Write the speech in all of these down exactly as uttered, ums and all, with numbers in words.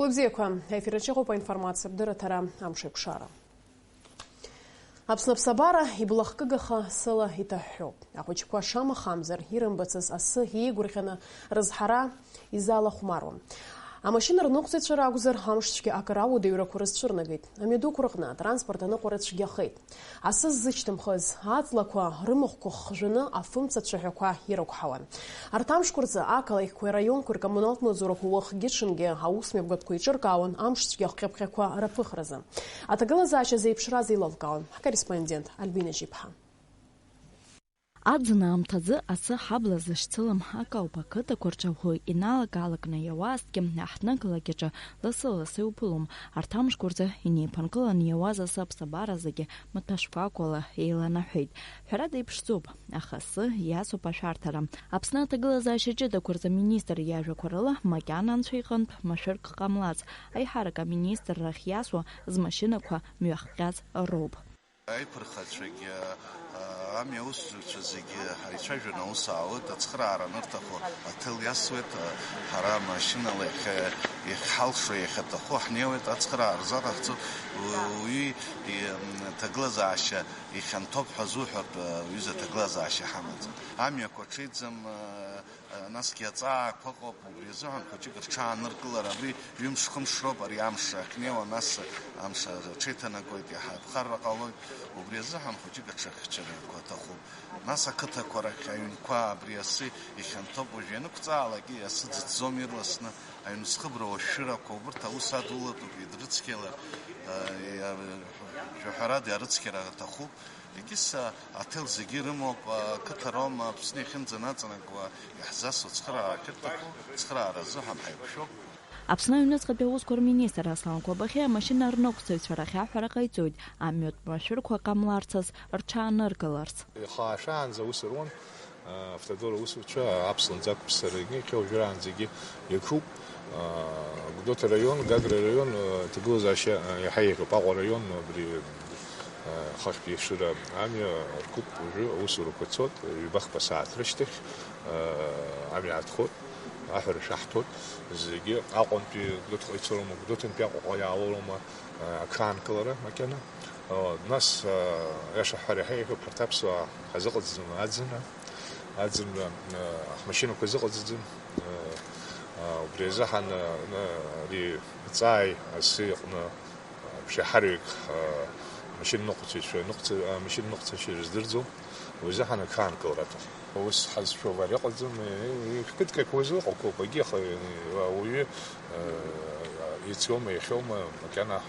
Хәылбзиақәа, аефир аҿы иҟоуп аинформациатә дырраҭара Амшеикәшара. Аԥсны аԥсабара иблахкыгаха сыла иҭаҳәҳәоуп. Ахәыҷқәа шамахамзар ирымбацыз асы иеигәырӷьаны рызҳара изалахәмаруам. Амашьына рныҟәцаҩцәа ракәзар, амшцәгьа акыр ауадаҩрақәа рызцәырнагеит. Амҩадуқәа рҟны атранспорт аныҟәара цәгьахеит. Асы ззышьҭымхыз аҵлақәа рымахәқәа хжәаны афымца цәаҳәақәа ирықәҳауан. Арҭ амшқәа рзы ақалақьқәеи араионқәеи ркоммуналтә маҵзурақәа уахгьы-ҽынгьы аусмҩаԥгатәқәа еиҿыркаауан амшцәгьа ахҟьаԥҟьақәа раԥыхразы. Аҭагылазаашьа зеиԥшраз еилалкаауан ҳкорреспондент Альбина Жьиԥҳа. Аӡын аамҭазы асы ҳабла зышьцылам акы ауп, ақыҭақәа рҿы уҳәы иналак-аалакны иауазҭгьы, аҳҭнықалақь аҿы лассы-лассы иуԥылом. Арҭ амшқәа рзы инеиԥынкыланы иауаз асы аԥсабара зегьы маҭәашқәакала еиланаҳәеит. Ҳәарада иԥшӡоуп, аха асы иасуп ашәарҭара. Аԥсны аҭагылазаашьа ҷыдақәа рзы аминистр иажәақәа рыла, макьана анцәа иҟынтә машәырк ҟамлац, аиҳарак аминистррахь иасуа змашьынақәа мҩахҟьаз роуп. Аиқәырхацәагьы, а, амҩа аусзуҩцәа зегьы ҳаицәажәаны аус аауеит, ацхыраара анырҭаху аҭел иасуеит, а, ҳара машьынала иахьа-, иахьҳалшо, иахьаҭаху ҳнеиуеит, ацхыраара рзаҭаҳҵо, у-, уи, и, м, ҭагылазаашьа ихьанҭоуп ҳәа зуҳәартә, а, ҩыза ҭагылазаашьа ҳамаӡам. Амҩақәа ҽеиӡам, а, Насгьы аҵаақәа ыҟоуп, убри азыҳәан хәыҷык рҽааныркылар, абри ҩымш-хымш роуп ари амш ахьнеиуа, нас амш аҽеиҭанакуеит, иаҳа аԥхарра ҟалоит, убри азыҳәан хәыҷык аҽахьчарақәа аҭахуп. Нас ақыҭақәа рахь аҩнқәа абри асы ихьанҭоуп, уажә ианықәҵаалак асы ӡыӡӡом ирласны, аҩны зхыбра уашәшәырақәа, убырҭ аус адулатәуп, идрыцқьалар, э, иа-, ҳәарада, арыцқьара аҭахуп. Егьыс аҭел зегьы ирымоуп, ақыҭа роума, Аԥсны иахьынӡанаҵанакуа иаҳзасуа цхыраара ахьырҭаху, цхырааразы ҳа ҳаиқәшәоуп. Аԥсны аҩныҵҟатәи аусқәа рминистр Аслан Қәабахьиа амашьына рныҟәцаҩцәа рахь аҳәара ҟаиҵоит, амҩатә машәырқәа ҟамларц азы рҽааныркыларц. Ихаашәаанӡа аус руан, автодор аусуцәа аԥслымӡ ақәԥсарагьы, иахьа уажәраанӡагьы иаҿуп. Гәдоуҭа араион, Гагра араион, аҭагылазаашьа иаҳа еиӷьуп. Аҟәа араион абри Хыхьтәи ашыра амҩа ркуп, уажәы аусурақәа цоит, ҩбахԥа сааҭ рышьҭахь амҩа аатхоит, аҳәара шәаҳҭоит, зегьы Аҟәантәи Гәдоуҭаҟа ицароума, Гәдоуҭантәи Аҟәаҟа иаалоума, аҽаанкылара макьана. Нас, аиаша ҳҳәар, иаҳа еиӷьуп, ҳарҭ аԥсуаа ҳазыҟаҵаӡом аӡынра, аӡынра, ҳмашьынақәа зыҟаҵаӡом, убри азыҳәан, ари ҵааи асы иҟны Бжьаҳарҩык, а, машьынныҟәцаҩцәа, ныҟәца-, а, машьынныҟәцашьа рыздырӡом, уи азыҳәан аҽаанкылара аҭахуп. Ус ҳазшәо вариа ыҟаӡам, е, е, қыҭкақәа уазыҟақәоуп, егьи аха, е, ауаҩы, а, ициома, иахьоума, макьана, а,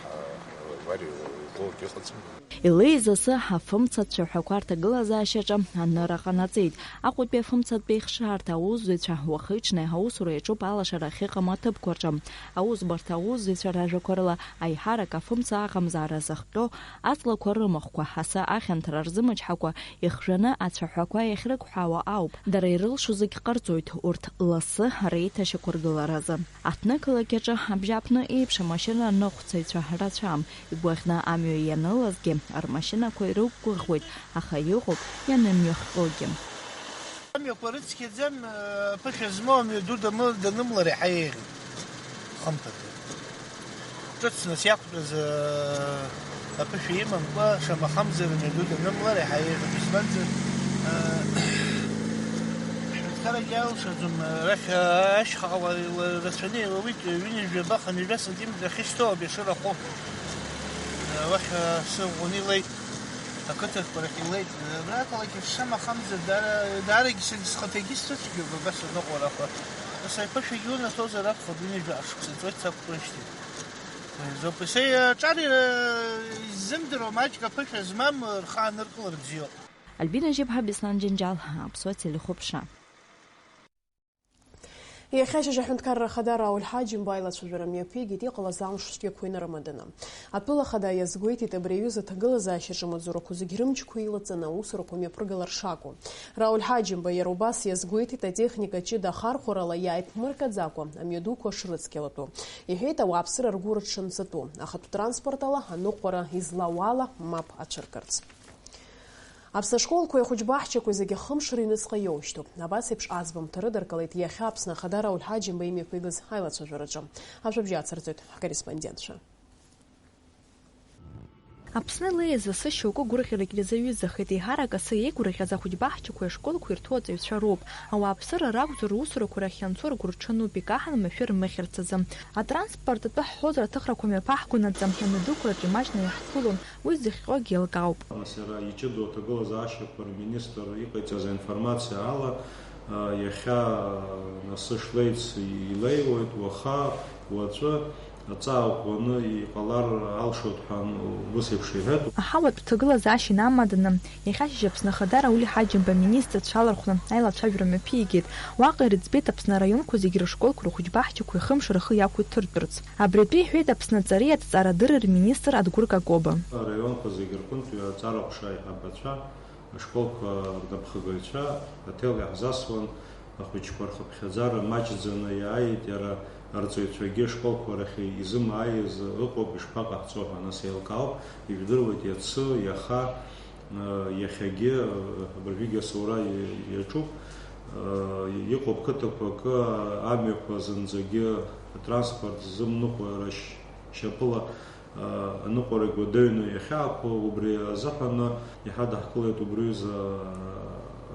вариа иҟоугьы ыҟаӡам. Илеиз асы афымца цәаҳәақәа рҭагылазаашьаҿы анырра ҟанаҵеит. Аҟәатәи афымцатәи хшарҭа аусзуҩцәа уахи-ҽни аусура иаҿуп алашара ахьыҟам аҭыԥқәа рҿы. Аусбарҭа аусзуҩцәа ражәақәа рыла, аиҳарак афымца аҟамзаара зыхҟьо аҵлақәа рымахәқәа асы ахьанҭара рзымчҳакәа ихжәаны ацәаҳәақәа иахьрықәҳауа ауп. Дара ирылшо зегь ҟарҵоит урҭ лассы реиҭашьақәыргыларазы. Аҭнықалақь аҿы абжьааԥны еиԥш амашьына ныҟәцаҩцәа рацәам. Игәаӷьны амҩа ианылазгьы, рмашьынақәа ирықәгәыӷуеит, аха иҟоуп ианымҩахҟьогьы. Амҩақәа рыцқьаӡам, аԥышәа змоу амҩаду дамы-, данымлар иаҳа еиӷьуп, хымԥада. Ҿыц нас иақәтәаз, аԥышәа имамкәа, шамахамзар амҩаду данымлар иаҳа еиӷьуп, избанзар, ҳҳәынҭқарагьы алшаӡом, арахь ашьхаҟала рацәаны еилауеит, ҩынҩажәа баха, ҩажәа сантиметр ахьышьҭоу абешыра ахәы. Уахь сыӷәӷәаны илеит, ақыҭақәа рахь илеит. Абра ақалақь аҿы шамахамзар, даара, даарагьы саргьы схаҭагьы сыцәгьоуп, абас аныҟәара, аха нас аиԥышәагьы унаҭозар акәхап, ҩынҩажәа шықәса ҵуеит сақәтәоижьҭеи. Уи азоуп. Исеи-, аҿар, э, иззымдыруа маҷк аԥышәа змам рхы ааныркылар бзиоуп. Альбина Жьыԥҳа, Беслан Џьынџьал, Аԥсуа телехәаԥшра. Иахьа ашьыжь аҳәынҭқарра ахада Рауль Ҳаџьымба аилацәажәара мҩаԥигеит, иҟалаз амш цәгьақәа инарымаданы. Атәыла ахада иазгәеиҭеит абри аҩыза аҭагылазаашьаҿы амаҵзурақәа зегь рымчқәа еилаҵаны аусурақәа мҩаԥыргалар шакәу. Рауль Ҳаџьымба иара убас иазгәеиҭеит атехника ҷыда ахархәарала иааиԥмырҟьаӡакәа амҩадуқәа шрыцқьалатәу. Иҳәеит, ауааԥсыра ргәы рҽанҵатәу, ахатә транспорт ала аныҟәара излауала мап ацәыркырц. Аԥсны ашколқәеи ахәыҷбаҳчақәеи зегьы хымш рыҩныҵҟа иоушьҭуп. Абас еиԥш аӡбамҭа рыдыркылеит иахьа Аԥсны Ахадара Ольҳаџьымба имҩаԥигаз аилацәажәараҿы. Ажәабжь ацырҵоит ҳкорреспондентцәа. Аԥсны илеиз асы шьоукы гәырӷьарак ирзаҩызахеит, еиҳарак асы еигәырӷьаз ахәыҷбаҳчақәеи ашколқәеи ирҭоу аҵаҩцәа роуп. Ауааԥсыра ракәзар, русурақәа рахь ианцо ргәырҽануп, икаҳан машәыр рмыхьырц азы. Атранспорт атәы ҳҳәозар, аҭыхрақәа мҩаԥаҳгонаҵы, амҩадуқәа рҿы имаҷны иаҳԥылон, уи зыхҟьогьы еилкаауп. Нас иара иҷыдоу аҭагылазаашьақәа рминистр иҟаиҵаз аинформациа ала, а, иахьа, а, асы шлеиц илеиуеит, уаха, уаҵәы, аҵаа ӷәӷәаны иҟалар алшоит ҳәа ус еиԥш иҳәеит. Аҳауатә ҭагылазаашьа инамаданы, иахьа ашьыжь Аԥсны Ахадара Ольҳаџьымба аминистрцәа алархәны аилацәажәара мҩаԥигеит. Уаҟа ирыӡбеит Аԥсны араионқәа зегьы рышколқәа рхәыҷбаҳчақәа ихымш рахы иақәиҭыртәырц. Абри атәы иҳәеит Аԥсны аҵареи аҭҵаарадырреи рминистр Адгәыр Какоба. Араионқәа зегьы рҟынтәи аҵара ҟәша аиҳабацәа, ашколқәа рнапхгаҩцәа аҭел иаҳзасуан, ахәыҷқәа рхыԥхьаӡара маҷӡаны иааит, иара арҵаҩцәагьы ашколқәа рахь изымааиз ыҟоуп, ишԥаҟаҳҵо ҳәа, нас еилкаауп, ижәдыруеит иацы, иаха, э, иахьагьы, э, абыржәгьы асоура и-, иаҿуп, э, иҟоуп қыҭақәа акы, амҩақәа зынӡагьы атранспорт зымныҟәара шь-, шьапыла аныҟәара игәадаҩны иахьаақәа, убри азыҳәан иҳадаҳкылеит убри аҩыза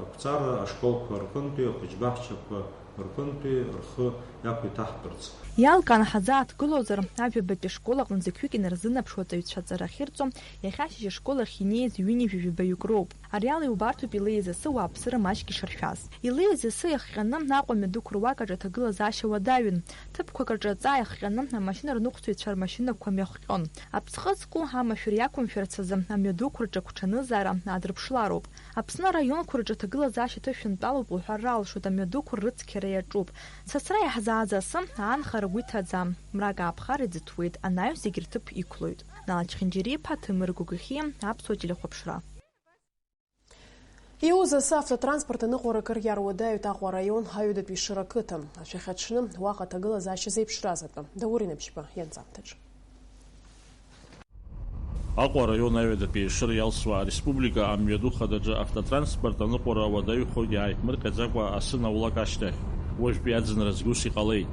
ақәҵара, ашколқәа рҟынтәи, ахәыҷбаҳчақәа рҟынтәи рхы иақәиҭаҳтәырц. Иалкаан ҳазааҭгылозар, Аҩбатәи ашкол аҟны зықьҩык инарзынаԥшуа аҵаҩцәа аҵара ахьырҵо, иахьа ашьыжь ашкол ахь инеиз ҩынҩажәи жәабаҩык роуп. Ари ала иубартәуп илеиз асы уааԥсыра маҷк ишаршәаз. Илеиз асы иахҟьаны Аҟәа амҩадуқәа руак аҿы аҭагылазаашьа уадаҩын. Ҭыԥқәак рҿы аҵаа иахҟьаны амашьына рныҟәцаҩцәа рмашьынақәа мҩахҟьон. Аԥсҟы зку амашәыр иақәымшәарц азы амҩадуқәа рҿы агәҽанызаара аадырԥшылароуп. Аԥсны араионқәа рҿы аҭагылазаашьа ҭышәынтәалоуп уҳәар алшоит, амҩадуқәа ррыцқьара иаҿуп. Сасра иаҳзааз асы аанхара агәы иҭаӡам, мрак ааԥхар иӡыҭуеит, анаҩс зегь рҭыԥ иқәлоит. Нала Чхинџьариа-иԥа, Ҭемыр Гогохиа, Аԥсуа телехәаԥшра. Иуз асы автотранспорт аныҟәара акыр иаруадаҩит Аҟәа араион Аҩадатәи Ешыра ақыҭан. Ашәахьаҽны уаҟа аҭагылазаашьа зеиԥшраз атәы, Даур Инаԥшьба ианҵамҭаҿы. Аҟәа араион Аҩадатәи Ешыра иалсуа ареспублика амҩаду хадаҿы автотранспорт аныҟәара уадаҩхоит иааиԥмырҟьаӡакәа асы наулак ашьҭахь. Уажәтәи аӡынразгьы ус иҟалеит.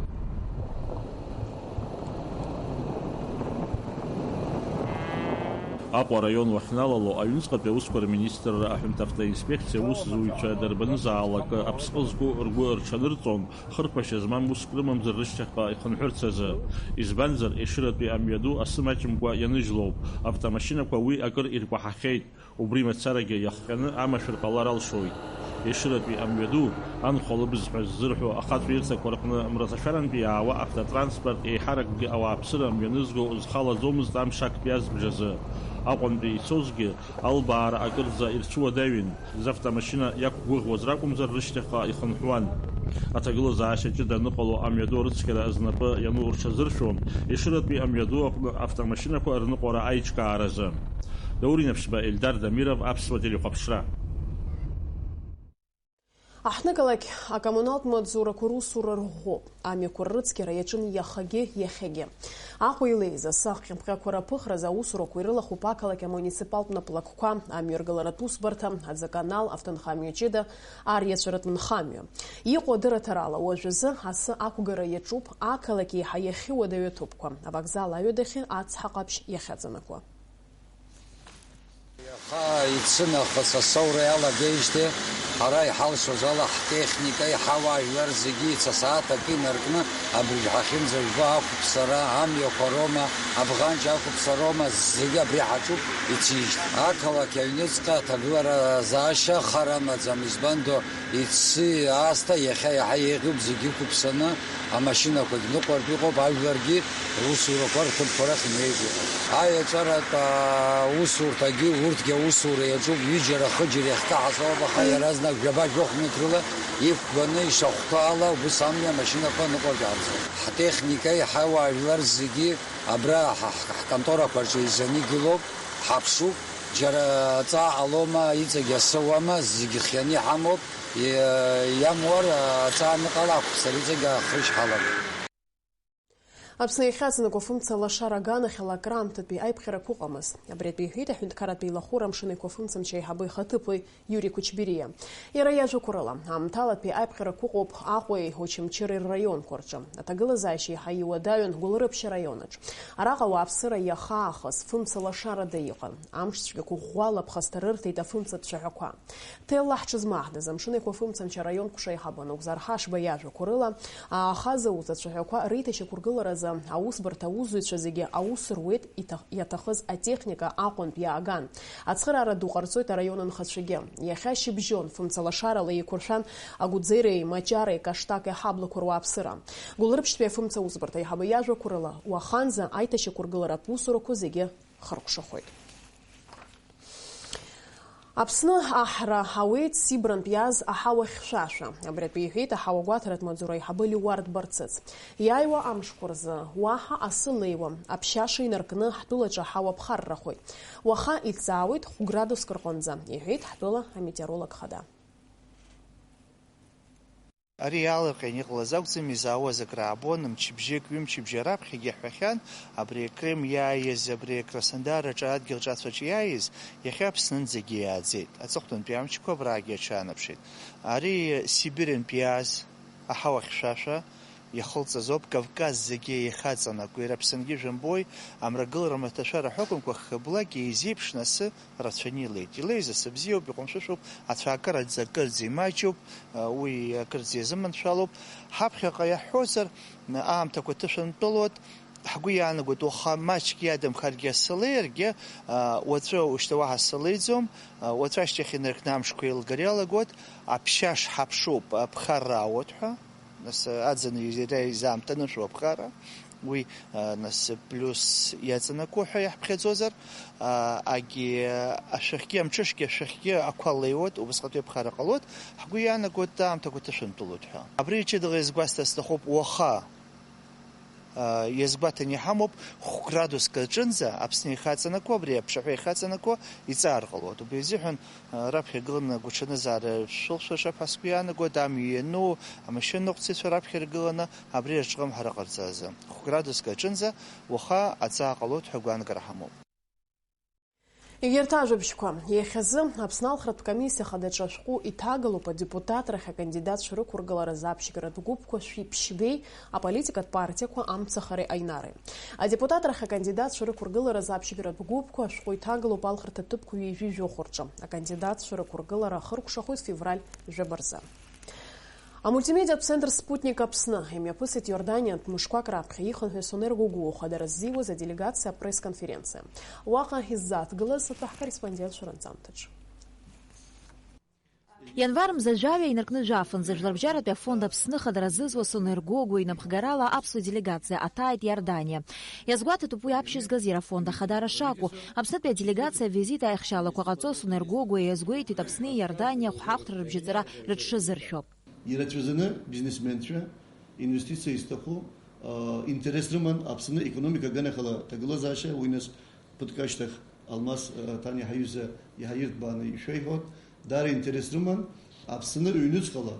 Аҟәа араион уахьналало, аҩныҵҟатәи аусқәа рминистрра аҳәынҭавтоинспекциа аусзуҩцәа дарбанызаалак аԥсҟы зку ргәы рҽанырҵон, хырԥашьа змам уск рымамзар рышьҭахьҟа ихынҳәырц азы. Избанзар, Ешыратәи амҩаду асы маҷымкәа ианыжьлоуп, автомашьынақәа уи акыр иркәаҳахьеит. Убри мацарагьы иахҟьаны амашәыр ҟалар алшоит. Ешыратәи амҩаду, анхәа лыбз ҳәа ззырҳәо ахаҵәирҭақәа рҟны мраҭашәарантәи иаауа автотранспорт еиҳаракгьы ауааԥсыра мҩанызго зхалаӡомызт амш актәи азбжазы. Аҟәантәи ицозгьы албаара акырӡа ирцәуадаҩын, завтомашьына иақәгәыӷуаз ракәымзар рышьҭахьҟа ихынҳәуан. Аҭагылазаашьа ҷыда аныҟало амҩаду арыцқьара знапы иану рҽазыршәо, Ешыратәи амҩаду аҟны автомашьынақәа рныҟәара аиҿкааразы. Даур Инаԥшьба, Ельдар Дамиров, Аԥсуа телехәаԥшра. Аҳҭнықалақь акоммуналтә маҵзурақәа русура рӷәӷәоуп. Амҩақәа ррыцқьара иаҿын иахагьы, иахьагьы. Аҟәа илеиз асы ахҟьаԥҟьақәа раԥыхразы аусурақәа ирылахәуп ақалақь амуниципалтә наплакқәа, амҩаргаларатә усбарҭа, аӡаканал, автонхамҩа ҷыда, ариацәаратә нхамҩа. Иҟоу адырраҭарала, уажәазы асы ақәгара иаҿуп ақалақь еиҳа иахьыуадаҩу аҭыԥқәа, авокзал аҩадахьы ацҳа ҟаԥшь иахьаҵанакуа. Иаха иацы нахыс асоура иалагеижьҭеи, ҳара иҳалшоз ала, ҳтехникеи ҳауаажәлар зегьы ицасааҭ акы инаркны абыржә ҳахьынӡажәго ақәԥсара, амҩақәа роума, Афганҷ ақәԥсароума, зегьы абри ҳаҿуп ицижьҭеи. Ақалақь аҩныҵҟа аҭагылазаашьа хар амаӡам, избандо, иацы аасҭа иахьа иаҳа еиӷьуп, зегьы иқәыԥсаны, амашьынақәагь ныҟәартә иҟоуп, ажәларгьы русурақәа рҭыԥқәа рахь инеиуеит. Аиаҵәаратә аусурҭагьы, урҭгьы аусура иаҿуп, ҩыџьара-хыџьара иахькаҳаз ауп, аха иаразнак жәаба-жәохә метрала иқәгәаны ишахәҭоу ала убыс амҩа амашьынақәа ныҟәартә иаанхоит. Ҳтехникеи ҳауаажәлар зегьы абра ҳа-, ҳ-, ҳконторақәа рҿы еизаны игылоуп, ҳаԥшуп, џьара ҵаа ҟалома, иҵегь асы ауама, зегьы хианы иҳамоуп. Иа-, иамур, аҵаа аныҟала ақәԥсара иҵегь ахрыжь ҳалагоит. Аԥсны иахьаҵанакуа фымца лашара аганахьала акраамҭатәи аиԥхьарақәа ыҟамызт. Абри атәы иҳәеит аҳәынҭқарратә еилахәыра амшын еиқәа фымцамч аиҳабы ихаҭыԥуаҩ Юри Кучбириа. Иара иажәақәа рыла, аамҭалатәи аиԥхьарақәа ыҟоуп Аҟәеи Очамчыреи рраионқәа рҿы. Аҭагылазаашьа еиҳа иуадаҩын Гәылрыԥшь араион аҿы. Араҟа ауааԥсыра иаха аахыс фымца лашарада иҟан. Амш цәгьақәа ӷәӷәала ԥхасҭа рырҭеит афымца цәаҳәақәа. Ҭелла ҳҽызмаҳдаз амшын еиқәа фымцамч араион ҟәша аиҳабы Нугзар Ҳашба иажәақәа рыла, аахаза ус ацәаҳәақәа реиҭашьақәыргыларазы аусбарҭа аусзуҩцәа зегьы аус руеит, иҭах-, иаҭахыз атехника Аҟәантә иааган. Ацхыраара ду ҟарҵоит араион анхацәагьы. Иахьа шьыбжьон фымца лашарала еиқәыршәан Агәыӡереи, Маҷареи, Каштаки ҳаблақәа руааԥсыра. Гәылрыԥшьтәи афымца усбарҭа аиҳабы иажәақәа рыла, уаханӡа аиҭашьақәыргыларатә усурақәа зегьы хыркәшахоит. Аԥсны аҳра ауеит Сибрантә иааз аҳауа хьшәашәа. Абри атәы иҳәеит аҳауагәаҭаратә маҵзура аиҳабы Леуард Барцыц. Иааиуа амшқәа рзы уаҳа асы леиуам, аԥшьаша инаркны ҳтәылаҿы аҳауа ԥхаррахоит. Уаха иҭҵаауеит хә градуск рҟынӡа, иҳәеит ҳтәыла аметеоролог хада. Ари иаалырҟьаны иҟалаз акәӡам, изаауаз акраабон, мчыбжьык, ҩымчыбжьа раԥхьагьы иаҳҳәахьан, абри Крым иааиз, абри Краснодар аҿы адгьыл ҿацәаҿы иааиз, иахьа Аԥснынӡагьы иааӡеит. Аҵыхәтәантәи амчқәа абраагьы аҽаанаԥшит. Ари Сибирынтә иааз аҳауа хьшәашәа иахылҵыз ауп, Кавказ зегьы ихаҵанакуеит, Аԥсынгьы жәымбои, амрагылара маҭәашәара ҳәа акәымкәа, хыблак еизеиԥшны асы рацәаны илеит. Илеиз асы бзиоуп, иҟәымшәышәуп, ацәаакыраӡа акырӡа имаҷуп, уи акырӡа иазыманшәалоуп. Ҳаԥхьаҟа иаҳҳәозар, аамҭақәа ҭышәынтәылоит, ҳгәы иаанагоит, уаха маҷк иадамхаргьы асы леиргьы, уаҵәы ушьҭа уаҳа асы леиӡом, уаҵәы ашьҭахь инаркны амшқәа еилгар иалагоит, аԥшьа шҳаԥшуп, аԥхарра аауеит ҳәа. Нас, аӡын иара изаамҭанышәо аԥхара, уи, а, нас, плюс иаҵанакуа ҳәа иаҳԥхьаӡозар, а, агьи, а, ашәахгьы, амҽышгьы, ашәахгьы ақәа леиуеит, убасҟатәи аԥхара ҟалоит. Ҳгәы иаанагоит, аамҭақәа ҭышәынтәылоит ҳәа. Абри ҷыдала иазгәасҭар сҭахуп, уаха, а, иазгәаҭаны иҳамоуп, хә градуск аҿынӡа Аԥсны ихаҵанакуа, абри аԥшаҳәа ихаҵанакуа иҵаар ҟалоит. Убри азыҳәан, Раԥхьа игыланы агәаҽанызаара шәылшәаша ҳәа сгәы иаанагоит, амҩа иану, амашьынаныҟәцаҩцәа раԥхьа иргыланы абри аҿы ҟамҳара ҟарҵазы. Хә градуск аҿынӡа уаха аҵаа ҟалоит ҳәа гәаанагара ҳамоуп. Егьырҭ ажәабжьқәа. Иахьазы Аԥсны алхратә комиссиа хадаҿы ашәҟәы иҭагалоуп адепутатрахь акандидатцәа рықәыргыларазы аԥшьгаратә гәыԥқәа шәи ԥшьбеи аполитикатә партиақәа амцахареи аинареи. Адепутатрахь акандидатцәа рықәыргыларазы аԥшьгаратә гәыԥқәа ашәҟәы иҭагалоуп алхырҭа ҭыԥқәа ҩажәи жәохә рҿы. Акандидатцәа рықәыргылара ахыркәшахоит февраль жәаба рзы. Амультимедиатә центр Спутник Аԥсны имҩаԥысит Иорданиантә мышқәак раԥхьа ихынҳәыз Сонер Гогәуа хадара ззиуаз аделегациа апресс-конференциа. Уаҟа иззааҭгылаз атәы ҳкорреспондентцәа ранҵамҭаҿ. Ианвар мза жәаҩа инаркны жәафынӡа, Жәларбжьаратәи афонд Аԥсны хадара зызуа Сонер Гогәуа инапхгарала аԥсуа делегациа аҭааит Иорданиа. Иазгәаҭатәуп уи аԥшьызгаз иара афонд ахадара шакәу. Аԥснытәи аделегациа авизит аихшьаалақәа ҟаҵо Сонер Гогәуа иазгәеиҭеит Аԥсни Иорданиа ахәҳахәҭра рыбжьаҵара рыҽшазыршәо. Ирацәаӡаны бизнесменцәа, инвестициа изҭаху, а, интерес рыман Аԥсны економика аганахьала аҭагылазаашьа, уи нас ԥыҭк ашьҭахь Алмас, а, Ҭаниа ҳаҩыза иаҳа ирҭбааны ишәеиҳәоит, даара интерес рыман Аԥсны ҩнуҵҟала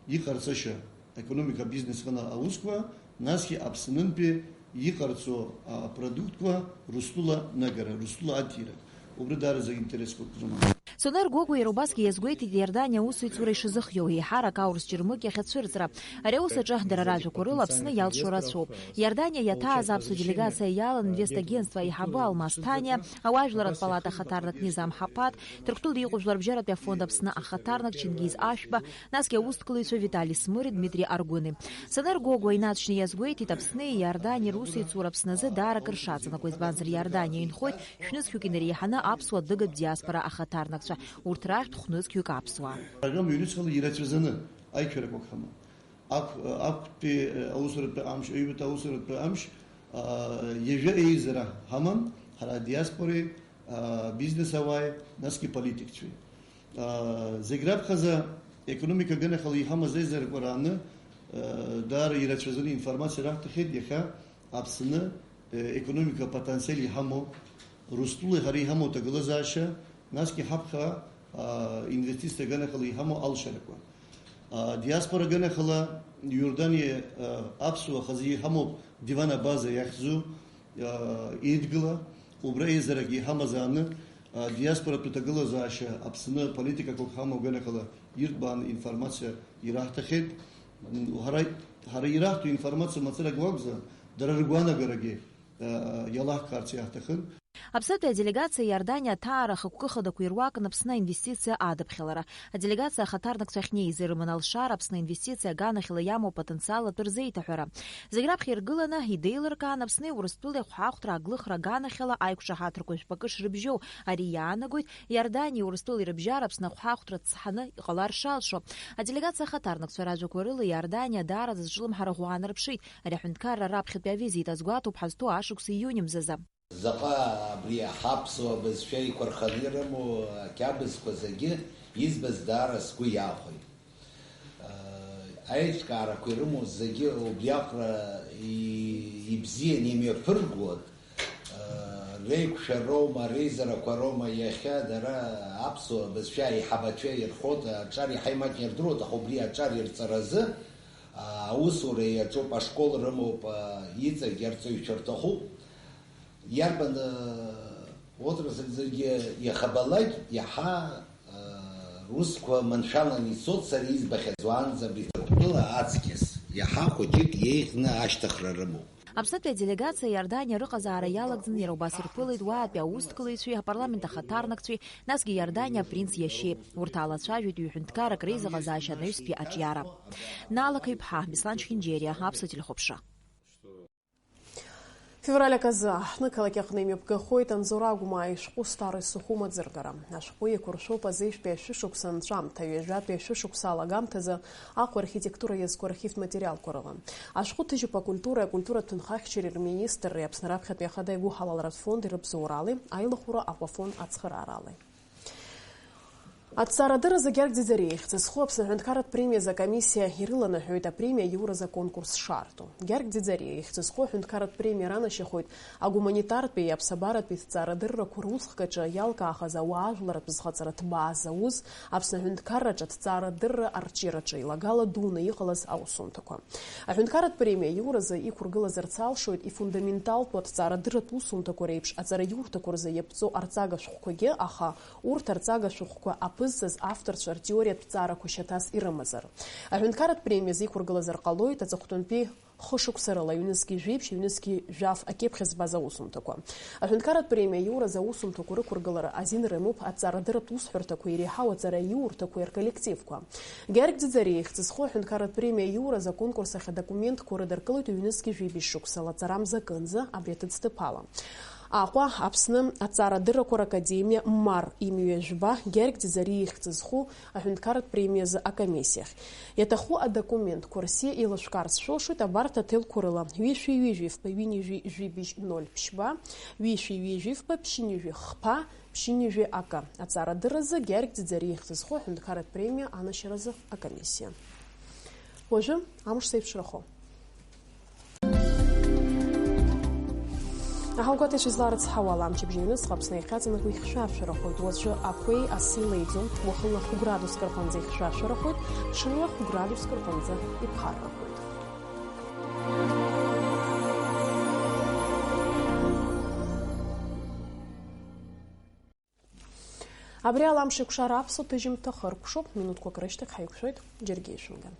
иҟарҵаша, аекономика, абизнес ҟала аусқәа, насгьы Аԥснынтәи иҟарҵо апродуктқәа Урыстәыла нагара, Урыстәыла аҭира, убри даараӡа интересқәак рыман. Сонер Гогәуа иара убасгьы иазгәеиҭеит Иорданиа аусеицура ишазыхиоу, еиҳарак аурыс џьармыкьа ахьацәырҵра. Ари аус аҿы, дара ражәақәа рыла, Аԥсны иалшо рацәоуп. Иорданиа иаҭааз аԥсуа делегациа иалан Инвест агентство аиҳабы Алмас Ҭаниа, ауаажәларратә палата ахаҭарнак Низам Ҳапаҭ, Ҭырқәтәыла иҟоу Жәларбжьаратәи афонд Аԥсны ахаҭарнак Чингиз Ашәба, насгьы аусҭгылаҩцәа Витали Смыри, Дмитри Аргәыни. Сонер Гогәуа инаҵшьны иазгәеиҭеит, Аԥсни Иорданиеи русеицура Аԥсназы даараӡа ршаҵанакуа, избанзар, Иорданиа инхоит шәнызқьҩык инареиҳаны аԥсуа адыгатә диаспора ахаҭарнакцәа, урҭ рахьтә хәнызқьҩык аԥсуаа. Программа ҩнуҵҟала ирацәаӡаны аиқәшәарақәак ҳамоуп. Ақә-, ақәтәи аусуратәы амш, аҩбатәи аусуратәы амш, а, ҩажәа еизара ҳаман, ҳара адиаспореи, а, бизнес ауааи, насгьы политикцәеи. А, зегь раԥхьаӡа, аекономика аганахьала иҳамаз аизарақәа рааны, а, даара ирацәаӡаны информациа раҳҭахьеит иахьа Аԥсны, э, економика апотенциал иҳамоу, Урыстәылеи ҳареи иҳамоу аҭагылазаашьа, насгьы ҳаԥхьа, а, инвестициа аганахьала иҳамоу алшарақәа. Адиаспора аганахьала Иорданиа, а, аԥсуа хазы иҳамоуп Диван Абаза иахьӡу, а, еидгыла, убра еизарак иҳамазааны, а, диаспоратә ҭагылазаашьа Аԥсны политикақәак ҳамоу аганахьала ирҭбааны информациа ираҳҭахьеит. М, ҳара, ҳара ираҳҭо информациа мацарак уакәзар, дара ргәаанагарагьы, а, иалаҳкаарц иаҳҭахын. Аԥсатәи аделегациа Иорданиа аҭаара ахықәкы хадақәа ируакын Аԥсны аинвестициа адаԥхьалара. Аделегациа ахаҭарнакцәа ахьнеиз ирыман алшара Аԥсны аинвестициа аганахьала иамоу апотенциал атәы рзеиҭаҳәара. Зегь раԥхьа иргыланы, идеилыркаан Аԥсни Урыстәылеи ахәҳахәҭра аглыхра аганахьала аиқәшаҳаҭрақәа жәпакы шрыбжьоу, ари иаанагоит Иорданиеи Урыстәылеи рыбжьара Аԥсны ахәҳахәҭра цҳаны иҟалар шалшо. Аделегациа ахаҭарнакцәа ражәақәа рыла Иорданиа даараӡа зҿлымҳара ӷәӷәа аанарԥшит. Ари аҳәынҭқарра раԥхьатәи авизит азгәаҭоуп ҳазҭоу ашықәс ииуни мзазы. Заҟа абри ҳаԥсуа бызшәа еиқәырханы ирымоу ақьабзқәа зегьы избаз даара сгәы иахәеит. Аиҿкаарақәа ирымоу зегьы убриаҟара и-, ибзиан имҩаԥыргоит. Реиқәшәароума, реизарақәа роума иахьа дара аԥсуа бызшәа аиҳабацәа ирхоит, аҿар иаҳа имаҷны ирдыруеит, аха убри аҿар ирҵаразы аусура иаҿуп, ашкол рымоуп, иҵегь арҵаҩцәа рҭахуп. Иарбан, э, отрасль зегьы иахьабалак, иаҳа, э, русқәа маншәаланы ицоит, сара избахьаз уаанӡа абри Ҭырқәтәыла аҵкьыс иаҳа хәыҷык иеиӷьны ашьҭыхра рымоуп. Аԥснытәи аделегациа Иорданиа рыҟазаара иалагӡаны иара убас ирԥылеит уаатәи аусҭгылаҩцәеи апарламент ахаҭарнакцәеи, насгьы Иорданиа апринц иашьеи. Урҭ аалацәажәеит ҩ-ҳәынҭқаррак реизыҟазаашьа анаҩстәи аҿиара. Наала Қаҩԥҳа, Беслан Чхинџьериа, Аԥсуа телехәаԥшра. Февраль аказы аҳҭнықалақь аҟны имҩаԥгахоит Анзор Агәмаа ишәҟәы Старый Сухум аӡыргара. Ашәҟәы еиқәыршәоуп азеижәтәи ашәышықәса анҵәамҭа, ҩажәатәи ашәышықәса алагамҭазы Аҟәа архитектура иазку архивтә материалқәа рыла. Ашәҟәы ҭыжьуп акультуреи акультуратә ҭынхахьчареи рминистрреи, Аԥсны раԥхьатәи ахада игәыҳалалратә фонд ирыбзоуралеи, аилахәыра Аҟәафон ацхырааралеи. Аҭҵаарадырразы Гьаргь Ӡиӡариа ихьӡ зху Аԥсны аҳәынҭқарратә премиазы акомиссиа ирыланаҳәоит апремиа аиуразы аконкурс шаарту. Гьаргь Ӡиӡариа ихьӡ зху аҳәынҭқарратә премиа ранашьахоит агуманитартәи, аԥсабаратәи ҭҵаарадыррақәа русхк аҿы иалкаахаз ауаажәларратә зхаҵара ҭбаа зауз, Аԥсны аҳәынҭқарраҿы аҭҵаарадырра арҿиараҿы еилагала дуны иҟалаз аусумҭақәа. Аҳәынҭқарратә премиа аиуразы иқәыргылазарц алшоит ифундаменталтәу аҭҵаарадырратә усумҭақәа реиԥш аҵараиурҭақәа рзы иаԥҵоу арҵага шәҟәқәагьы, аха урҭ арҵага шәҟәқәа аԥызҵаз авторцәа ртеориатә ҵаарақәа шьаҭас ирымазар. Аҳәынҭқарратә премиа зиқәыргылазар ҟалоит аҵыхәтәантәи хышықәса рыла, ҩнызқьи жәиԥшь, ҩнызқьи жәаф акьыԥхь збаз аусумҭақәа. Аҳәынҭқарратә премиа аиуразы аусумҭақәа рықәыргылара азин рымоуп аҵарадырратә усҳәарҭақәа иреиҳау аҵараиурҭақәеи рколлективқәа. Гьаргь Ӡиӡариа ихьӡ зху аҳәынҭқарратә премиа аиуразы аконкурс ахь адокументқәа рыдыркылоит ҩнызқьи жәибжь шықәса лаҵарамза акынӡа абри аҭыӡҭыԥ ала. Аҟәа, Аԥсны аҵаарадыррақәа ракадемиа, мар, имҩа жәба, Гьаргь Ӡиӡариа ихьӡ зху аҳәынҭқарратә премиазы акомиссиахь. Иаҭаху адокументқәа рсиа еилышәкаарц шәылшоит абарҭ аҭелқәа рыла: ҩышәи ҩыжәи фба ҩынҩажәи жәибжь ноль ԥшьба, ҩышәи ҩыжәи фба ԥшьынҩажәи хԥа ԥшьынҩажәи акы. Аҵаарадырразы Гьаргь Ӡиӡариа ихьӡ зху аҳәынҭқарратә премиа анашьаразы акомиссиа. Уажәы амш зеиԥшрахо. Аҳаугәаҭаҩцәа изларыцҳауа ала, амчыбжь аҩныҵҟа Аԥсны иахьаҵанакуа ихьшәашәарахоит, уаҵәы ақәеи аси леиӡом, уахынла хә-градуск рҟынӡа ихьшәашәарахоит, ҽынла хә-градуск рҟынӡа иԥхаррахоит. Абри ала амш еиқәшара аԥсуа ҭыжьымҭа хыркәшоуп, минуҭқәак рышьҭахь ҳаиқәшәоит џьаргьы ишәымган.